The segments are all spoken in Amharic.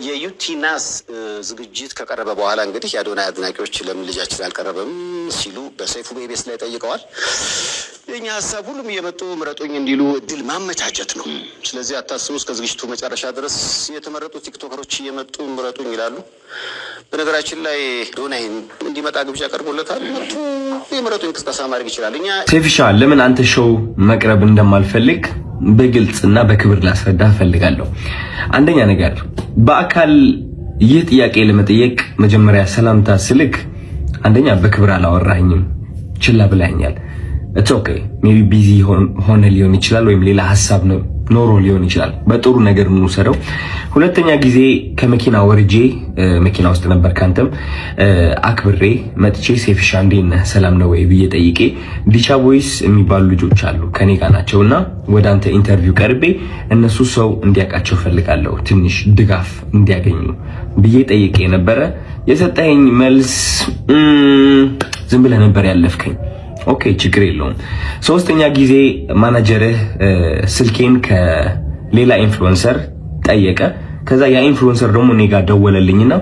የዩቲናስ ዝግጅት ከቀረበ በኋላ እንግዲህ የአዶናይ አድናቂዎች ለምን ልጃችን አልቀረበም ሲሉ በሰይፉ በኢቢኤስ ላይ ጠይቀዋል። የእኛ ሀሳብ ሁሉም እየመጡ ምረጡኝ እንዲሉ እድል ማመቻቸት ነው። ስለዚህ አታስቡ፣ እስከ ዝግጅቱ መጨረሻ ድረስ የተመረጡ ቲክቶከሮች እየመጡ ምረጡኝ ይላሉ። በነገራችን ላይ አዶናይን እንዲመጣ ግብዣ ቀርቦለታል። መጥቶ የምረጡኝ ቅስቀሳ ማድረግ ይችላል። እኛ ሴፍሻ፣ ለምን አንተ show መቅረብ እንደማልፈልግ በግልጽና በክብር ላስረዳ እፈልጋለሁ። አንደኛ ነገር፣ በአካል ይህ ጥያቄ ለመጠየቅ መጀመሪያ ሰላምታ ስልክ አንደኛ በክብር አላወራኝም፣ ችላ ብለኸኛል። It's okay፣ maybe busy ሆነ ሊሆን ይችላል፣ ወይም ሌላ ሀሳብ ኖሮ ሊሆን ይችላል። በጥሩ ነገር እንውሰደው። ሁለተኛ ጊዜ ከመኪና ወርጄ፣ መኪና ውስጥ ነበር፣ ካንተም አክብሬ መጥቼ "ሴፍሻ፣ እንዴት ነህ? ሰላም ነው ወይ?" ብዬ ጠይቄ፣ ዲቻ ቦይስ የሚባሉ ልጆች አሉ፣ ከኔ ጋር ናቸው፣ እና ወደ አንተ interview ቀርቤ እነሱ ሰው እንዲያውቃቸው ፈልጋለሁ፣ ትንሽ ድጋፍ እንዲያገኙ ብዬ ጠይቄ ነበረ። የሰጠኸኝ መልስ ዝም ብለህ ነበር ያለፍከኝ። Okay፣ ችግር የለውም። ሶስተኛ ጊዜ ማናጀርህ ስልኬን ከሌላ influencer ጠየቀ። ከዛ ያ influencer ደግሞ እኔ ጋር ደወለልኝና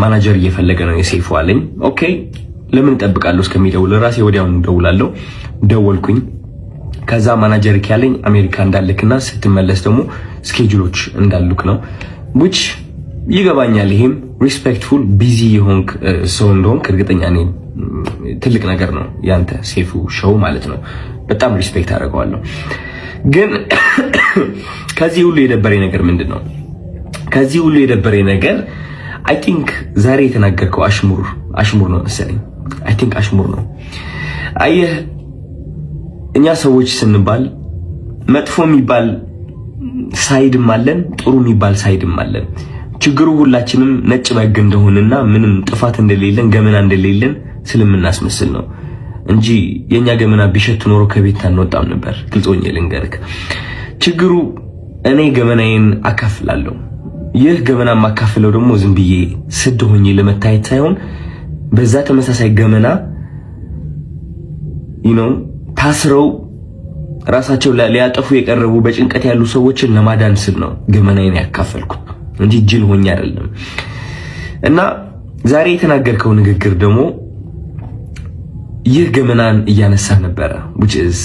ማናጀር እየፈለገ ነው የሴፉ አለኝ። Okay፣ ለምን እጠብቃለሁ እስከሚደውል? ራሴ ወዲያውኑ ደውላለሁ። ደወልኩኝ። ከዛ ማናጀር ያለኝ አሜሪካ እንዳልክና ስትመለስ ደግሞ schedule ኦች እንዳሉክ ነው፣ which ይገባኛል። ይሄም respectful፣ busy የሆንክ ሰው እንደሆንክ እርግጠኛ ነኝ። ትልቅ ነገር ነው ያንተ ሴፉ show ማለት ነው። በጣም respect አደርገዋለሁ። ግን ከዚህ ሁሉ የደበረኝ ነገር ምንድን ነው? ከዚህ ሁሉ የደበረኝ ነገር I think ዛሬ የተናገርከው አሽሙር አሽሙር ነው መሰለኝ። I think አሽሙር ነው። አየህ፣ እኛ ሰዎች ስንባል መጥፎ የሚባል side ም አለን፣ ጥሩ የሚባል side ም አለን። ችግሩ ሁላችንም ነጭ በግ እንደሆንና ምንም ጥፋት እንደሌለን፣ ገመና እንደሌለን ስለምናስመስል ነው እንጂ የኛ ገመና ቢሸት ኖሮ ከቤት አንወጣም ነበር። ግልጽ ሆኜ ልንገርክ፣ ችግሩ እኔ ገመናዬን አካፍላለሁ። ይህ ገመና የማካፍለው ደግሞ ዝም ብዬ ስድ ሆኜ ለመታየት ሳይሆን በዛ ተመሳሳይ ገመና ታስረው ራሳቸው ሊያጠፉ የቀረቡ፣ በጭንቀት ያሉ ሰዎችን ለማዳን ስል ነው ገመናዬን ያካፈልኩት እንጂ ጅል ሆኜ አይደለም። እና ዛሬ የተናገርከው ንግግር ደግሞ ይህ ገመናን እያነሳ ነበረ፣ which is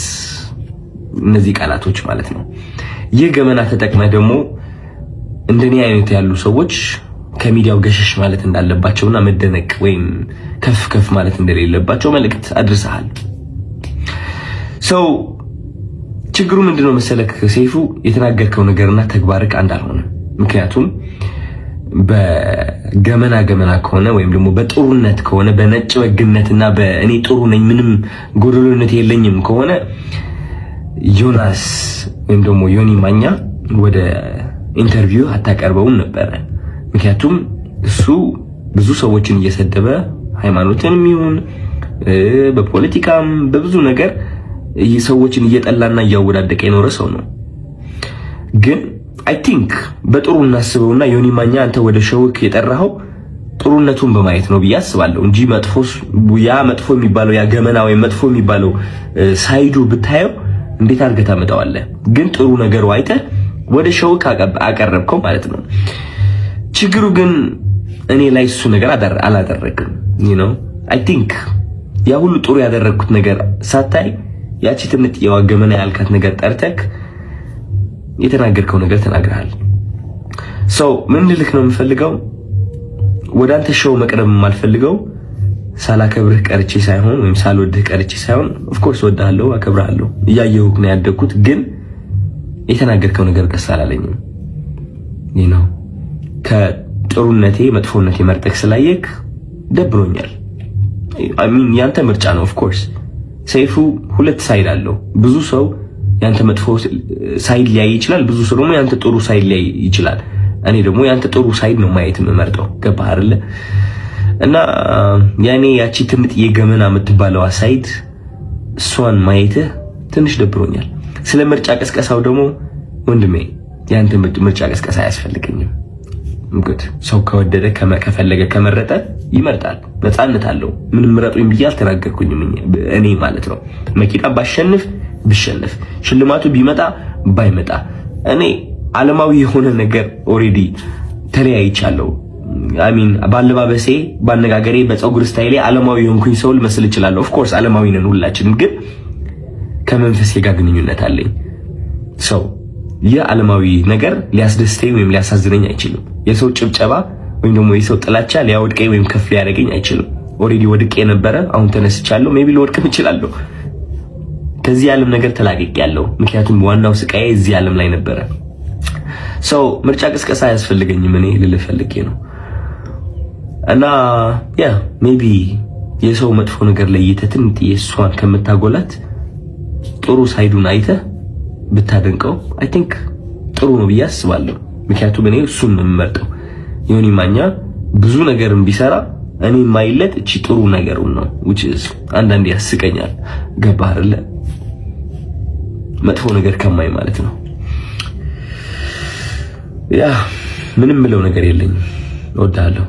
እነዚህ ቃላቶች ማለት ነው። ይህ ገመና ተጠቅመህ ደግሞ እንደኔ አይነት ያሉ ሰዎች ከሚዲያው ገሸሽ ማለት እንዳለባቸውና መደነቅ ወይም ከፍ ከፍ ማለት እንደሌለባቸው መልእክት አድርሰሃል። So ችግሩ ምንድነው መሰለክ ሰይፉ፣ የተናገርከው ነገርና ተግባርክ አንድ አልሆነም። ምክንያቱም በገመና ገመና ከሆነ ወይም ደግሞ በጥሩነት ከሆነ፣ በነጭ በግነትና በእኔ ጥሩ ነኝ፣ ምንም ጎደሎነት የለኝም ከሆነ ዮናስ ወይም ደግሞ ዮኒ ማኛ ወደ interview አታቀርበውም ነበረ። ምክንያቱም እሱ ብዙ ሰዎችን እየሰደበ፣ ሃይማኖትንም ይሁን በፖለቲካም በብዙ ነገር ሰዎችን እየጠላና እያወዳደቀ የኖረ ሰው ነው። ግን I think በጥሩ እናስበውና ዮኒ ማኛ አንተ ወደ show ክ የጠራኸው ጥሩነቱን በማየት ነው ብዬ አስባለሁ እንጂ መጥፎ፣ ያ መጥፎ የሚባለው፣ ያ ገመና ወይም መጥፎ የሚባለው side ኡ ብታየው እንዴት አድርገህ ታመጣዋለህ? ግን ጥሩ ነገሩ አይተህ ወደ show ክ አቀረብከው ማለት ነው። ችግሩ ግን እኔ ላይ እሱ ነገር አላደረግም። I think ያ ሁሉ ጥሩ ያደረግኩት ነገር ሳታይ ያቺ ትንጥዬዋ ገመና ያልካት ነገር ጠርተክ የተናገርከው ነገር ተናግረሃል። So ምን ልልክ ነው የምፈልገው፣ ወደ አንተ show መቅረብ የማልፈልገው ሳላከብርህ ቀርቼ ሳይሆን ወይም ሳልወድህ ቀርቼ ሳይሆን፣ of course እወድሃለሁ፣ አከብርሃለሁ፣ እያየሁህ ነው ያደግኩት። ግን የተናገርከው ነገር ደስ አላለኝም። ከጥሩነቴ መጥፎነቴ መርጠህ ስላየክ ደብሮኛል። I mean፣ ያንተ ምርጫ ነው። Of course ሰይፉ ሁለት side አለው። ብዙ ሰው ያንተ መጥፎ side ሊያይ ይችላል። ብዙ ሰው ደግሞ ያንተ ጥሩ side ሊያይ ይችላል። እኔ ደግሞ ያንተ ጥሩ side ነው ማየት የምመርጠው። ገባህ አይደለ? እና ያኔ ያቺ ትንጥዬ ገመና የምትባለዋ side እሷን ማየትህ ትንሽ ደብሮኛል። ስለ ምርጫ ቅስቀሳው ደግሞ ወንድሜ፣ ያንተ ምርጫ ቅስቀሳ አያስፈልገኝም። እንግዲህ ሰው ከወደደ፣ ከፈለገ፣ ከመረጠ ይመርጣል። ነፃነት አለው። ምንም ምረጡኝ ብዬ አልተናገርኩኝም እኔ ማለት ነው። መኪና ባሸንፍ ብሸንፍ፣ ሽልማቱ ቢመጣ ባይመጣ፣ እኔ ዓለማዊ የሆነ ነገር already ተለያይቻለሁ። I mean ባለባበሴ፣ ባነጋገሬ፣ በፀጉር style ኤ ዓለማዊ የሆንኩኝ ሰው ልመስል እችላለሁ። Of course ዓለማዊ ነን ሁላችንም፣ ግን ከመንፈሴ ጋር ግንኙነት አለኝ። So ይህ ዓለማዊ ነገር ሊያስደስተኝ ወይም ሊያሳዝነኝ አይችልም። የሰው ጭብጨባ ወይም ደግሞ የሰው ጥላቻ ሊያወድቀኝ ወይም ከፍ ሊያደርገኝ አይችልም። Already ወድቄ የነበረ አሁን ተነስቻለሁ። Maybe ልወድቅም እችላለሁ። ከዚህ ዓለም ነገር ተላቅቄያለሁ። ምክንያቱም ዋናው ስቃዬ እዚህ ዓለም ላይ ነበረ። So ምርጫ ቅስቀሳ አያስፈልገኝም እኔ ልልህ ፈልጌ ነው። እና yeah, maybe የሰው መጥፎ ነገር ለይተህ ትንጥዬ እሷን ከምታጎላት ጥሩ side ኡን አይተህ ብታደንቀው I think ጥሩ ነው ብዬ አስባለሁ። ምክንያቱም እኔ እሱን ነው የምመርጠው። ዮኒ ማኛ ብዙ ነገርን ቢሰራ እኔ የማይለት እቺ ጥሩ ነገሩን ነው፣ which is አንዳንዴ ያስቀኛል። ገባህ አይደለ? መጥፎ ነገር ከማይ ማለት ነው። Yeah, ምንም ምለው ነገር የለኝም። እወድሃለሁ።